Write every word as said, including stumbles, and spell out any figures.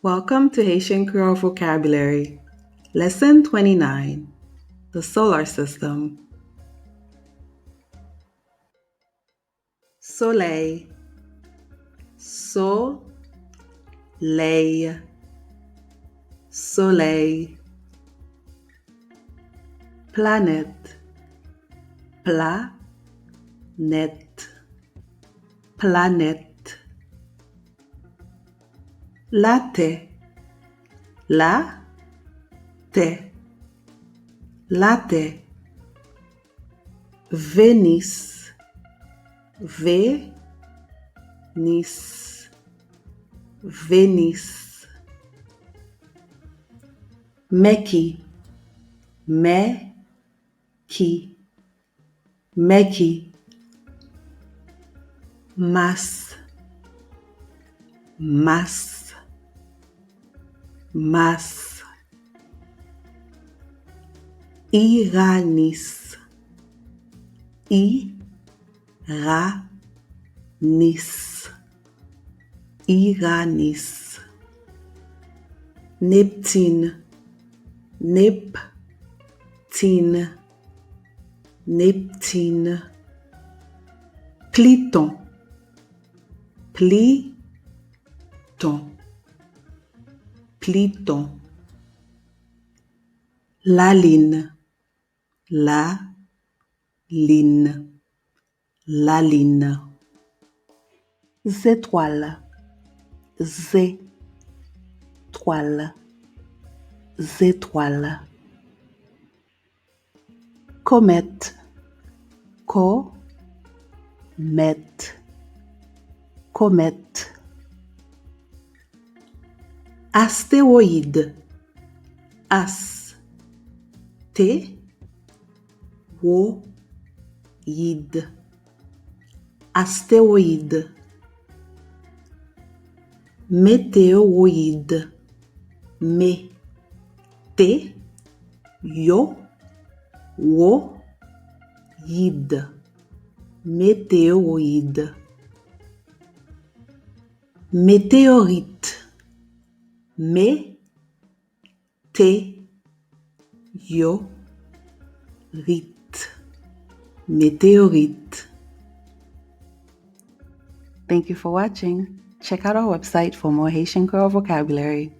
Welcome to Haitian Creole Vocabulary. Lesson twenty-nine, the solar system. Solèy. Solèy. Solèy. Planèt. Planèt. Planèt. Latè. Latè. Latè. Venis. Venis. Venis. Mèki. Mèki. Mèki. Mas. Mas. Mas. Iranis. Iranis. Iranis. Neptin. Neptin. Neptin. Pliton. Pliton. Pliton. Lalin. Lalin. Lalin. Zetwal. Zetwal. Zetwal. Komèt. Komèt. Komèt. Astewoyid. Astewoyid. Astewoyid. Metewoyid. Metewoyid. Metewoyid. Meteyorit. Meteyorit. Meteyorit. Thank you for watching. Check out our website for more Haitian Creole vocabulary.